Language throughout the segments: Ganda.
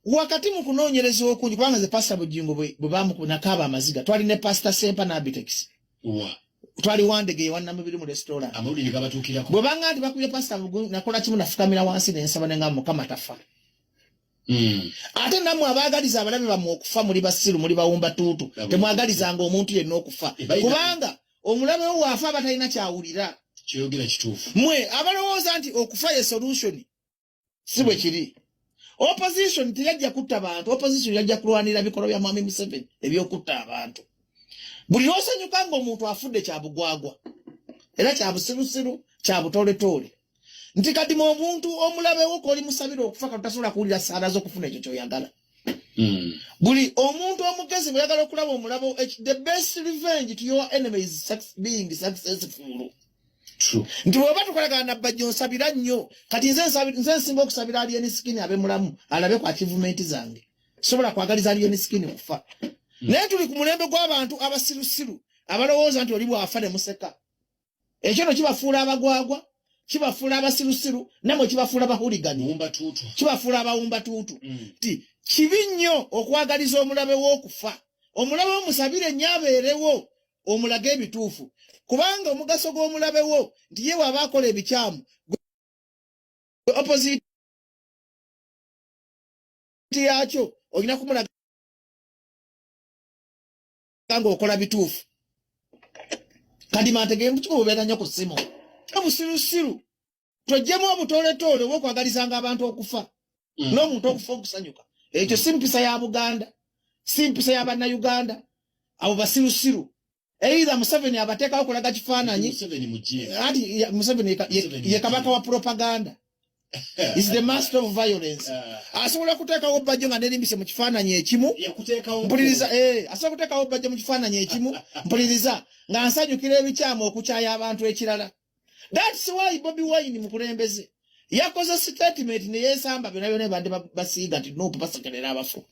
Wakati mu kunoonyereza okungi, kubanga nze Pasita Bugingo bwe bamukunakaaba amaziga, twali ne Pasita Sempa n'Abitex, twali Wandege ewa Namubiri mu restaurant. Amawulire gabatuukirako. Bwe banga nti bakubye Pasita Bugingo, nakola kimu, nafukamira wansi nensaba nenga Mukama tafa. Ate nammwe abaagaliza abalabe bammwe okufa, muli basiru, muli bawumba tuutu. Temwagalizanga omuntu yenna okufa, kubanga omulabe wo waafa aba talina kyawulira. Kyeyogera kituufu. Mwe abalowooza nti okufa ye solution, si bwe kiri. Opposition teyajja kutta bantu, opposition yajja kulwanira bikolwa bya Mwami Museveni ebyokutta abantu. Buli lwosanyuka ng'omuntu afudde, kyabugwagwa era kyabusirusiru, kyabutoletoole, nti kati mu omuntu omulabewo koli musabira okufa, kati tasobola kuwulira saala z'okufuna ekyo kyoyagala. Buli omuntu omugezi bweyagala okulaba omulabo, the best revenge to your enemy is being successful. True. Nti bw'oba tukolagana nabbajjo, nsabira nnyo. Kati nze nsinga okusabira Alien Skin abe mulamu, alabe ku achievement zange. Sobola kwagaliza Alien Skin kufa. Naye tuli ku mulembe gw'abantu abasirusiru abalowooza nti oli bw'afa ne museka. Ekyo no kibafuula abagwagwa, kibafuula abasirusiru, nammwe kibafuula bahuligani. Muwumba tuutu. Kibafuula abawumba tuutu. Nti kibi nnyo okwagaliza omulabe w'okufa. Omulabe wo musabire nnyo abeerewo, omulage ebituufu, kubanga omugaso gw'omulabe wo nti ye bw'aba akola ebikyamu, gwe opposite yakyo olina kumulaga ng'okola bituufu. Kati mantegere mukiko bubeera nnyo ku ssimu. Obusirusiru tojjemu, obutoletoole oba okwagalizanga abantu okufa, n'omuntu okufa okusanyuka, ekyo si mpisa ya Buganda, si mpisa ya Bannayuganda. Abo basirusiru. Either Museveni abateekawo kulaga kifaananyi. Museveni mujeemu. Anti Museveni Museveni ye kabaka wa propaganda, is the master of violence. Asobola okuteekawo Bajjo nga nerimbise mu kifaananyi ekimu. Yakuteekawo. Mpuliriza, asobola okuteekawo Bajjo mu kifaananyi ekimu, mpuliriza, nga nsanyukira ebikyamu, okukyaya abantu ekirala. That's why Bobi Wine mukulembeze yakoze statement ne yeesamba byonna byonna ebadde basiiga nti NUP basekerera abafu.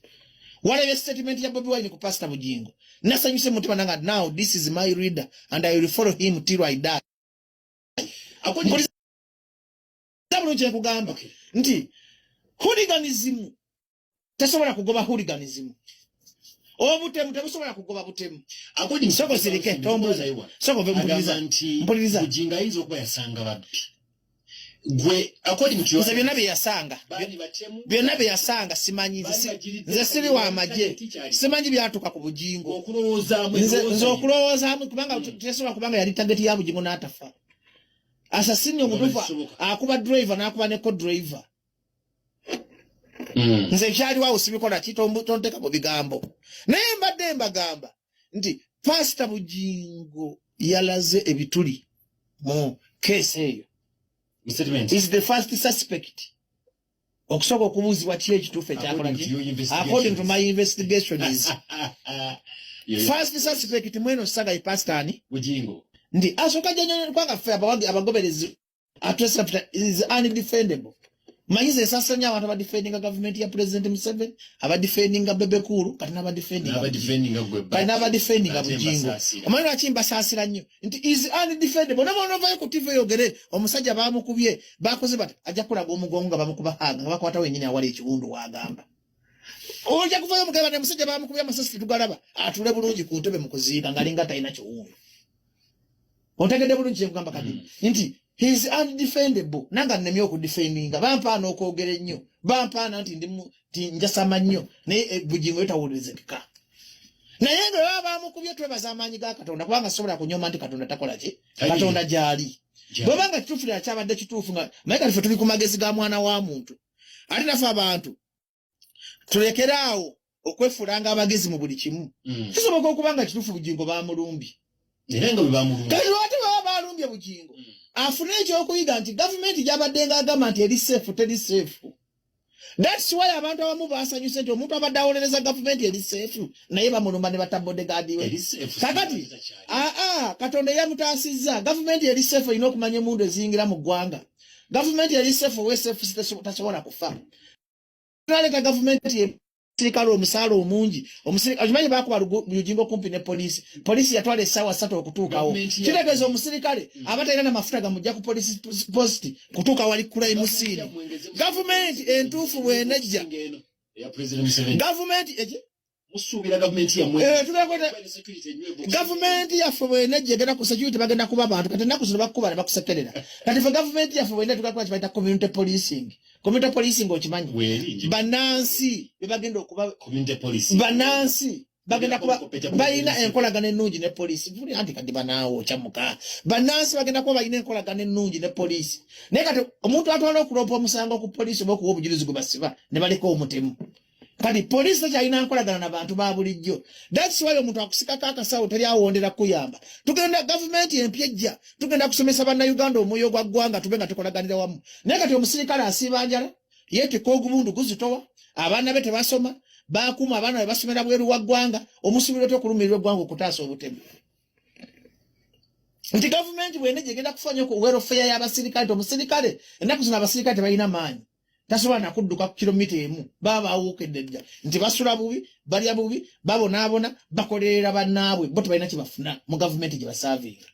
Walabye statement ya Bobi Wine ku Pastor Bugingo? Nasanyuse mu mutima nanga, now this is my leader and I will follow him till I die. Mpuliriza bulungi kyenkugamba nti hooliganism tesobola kugoba hooliganism, obutemu tebusobola kugoba butemu. Soko sirike, tombuuza. Soko ve mpuliriza. Agamba nti Mpuliriza. Bugingo ayinza okuba yasanga babbi. Gwe according to your Nze byonna bye yasanga, baali batemu. Byonna bye yasanga simanyi. Nze siri wa magye, simanyi byatuuka ku Bugingo. Okulowoozaamu. Nze okulowoozaamu, kubanga tesobola, kubanga yali target ya Bugingo n'atafa. Assassin omutuufu Kisoboka. akuba driver n'akuba ne co-driver. Nze ekyaliwo awo sibikola ki, tonteka mu bigambo. Naye mbadde mbagamba nti Pasita Bugingo yalaze ebituli mu case eyo. Statement. Is the first suspect okusooka okubuuzibwa ki ekituufu ekyakola According to ki. your investigations. According to my investigations, first suspect mweno saga ye pastor ani? Bugingo. Nti asooka jjanyo, kubanga ffe abagoberezi atwesa is undefendable. Manyiza esasa nnyo abantu abadefendinga gavumenti ya President Museveni, abadefendinga Bebe Cool, kati n'abadefendinga N'abadefendinga gwe. Kati n'abadefendinga Ate Bugingo. mbasaasira. Omanyi lwaki mbasaasira nnyo? Nti is undefendable. Noba onovayo ku TV oyogere omusajja bamukubye, bakoze bati, ajja kulaga omugongo nga bamukuba haga, nga bakwata wenyini awali ekiwundu. Wagamba ojja kuvayo mugamba ne musajja bamukubye amasasi tetugalaba, atule bulungi ku ntebe mu kuziika ng'alinga talina kiwundu. Ontegedde bulungi kyekugamba kati nti he is undefendable. Nanga nnemye okudefendinga, bampaana okwogera ennyo, bampaana nti nti njasama nnyo, naye Bugingo yo tawuliririzekeka. Naye nga baba bamukubye, twebaza amaanyi ga Katonda, kubanga sobola kunyoma nti Katonda takola ki. Katonda gyali. Bweba nga kituufu ddala kyabadde kituufu, nga naye kati ffe tuli ku magezi ga mwana wa muntu. Ate naffe abantu tulekere awo okwefuulanga abagezi mu buli kimu. Kisoboka okuba nga kituufu Bugingo bamulumbye. Era nga bwe bamulumba. Kati lwaki baba balumbye Bugingo? Afune ekyokuyiga nti gavumenti gyabadde nga agamba nti eri safe, teri safe. That's why abantu abamu basanyuse nti omuntu abadde awolereza gavumenti eri safe, naye bamulumba ne batta bodyguard we. Eri safe. Kakati aa Katonda eyamutaasizza. Gavumenti eri safe erina okumanya emundu eziyingira mu ggwanga. Gavumenti eri safe owe safe tasobola kufa. Naleeta gavumenti. Omusirikale omusaala omungi, okimanyi bakuba Bugingo kumpi ne poliisi. Poliisi yatwala essaawa 3 okutuukawo. Kitegeeza omusirikale aba talina na mafuta gamujja ku poliisi post kutuuka wali crime scene. Gavumenti entuufu bwenejja, gavumenti eki Musuubira gavumenti yammwe Gavumenti yaffe bwenejja egenda ku security, bagenda kuba bantu. Kati ennaku zino bakuba ne bakusekerera. Kati fe gavumenti yaffe bwena tugakuba kibaita community policing. Community policing okimanyi? Bannansi bebagenda okuba, bannansi bagenda kuba balina enkolagana ennungi ne poliisi. Anti kati banaawo okyamuka, bannansi bagenda kuba balina enkolagana ennungi ne poliisi. Naye kati omuntu atwala okuloopa omusango ku poliisi oba okuwa obujulizi gwe basiba ne baleka omutemu, kati poliisi tekyalina nkolagana na bantu ba bulijjo. That's why omuntu akusikako akasawo, teri awondera kuyamba. Tugenda, gavumenti empya ejja, tugenda kusomesa Bannayuganda omwoyo gwa ggwanga, tube nga tukolaganira wamu. Naye kati omusirikale asiiba njala, yeetikka ogubundu guzitowa, abaana be tebasoma, bakuuma abaana be basomera bweru wa ggwanga. Omusuubira otya okulumirirwa eggwanga okutaasa obutemu? Nti gavumenti bwene gyegenda kufa nnyo ku welfare y'abasirikale, nti omusirikale ennaku zino abasirikale tebalina maanyi, tasobola nakudduka ku kilomita 1, baba bawuukedde dda nti basula bubi, balya bubi, babonaabona, bakolerera bannaabwe, bo tebalina kyebafuna mu gavumenti gye basaavinga.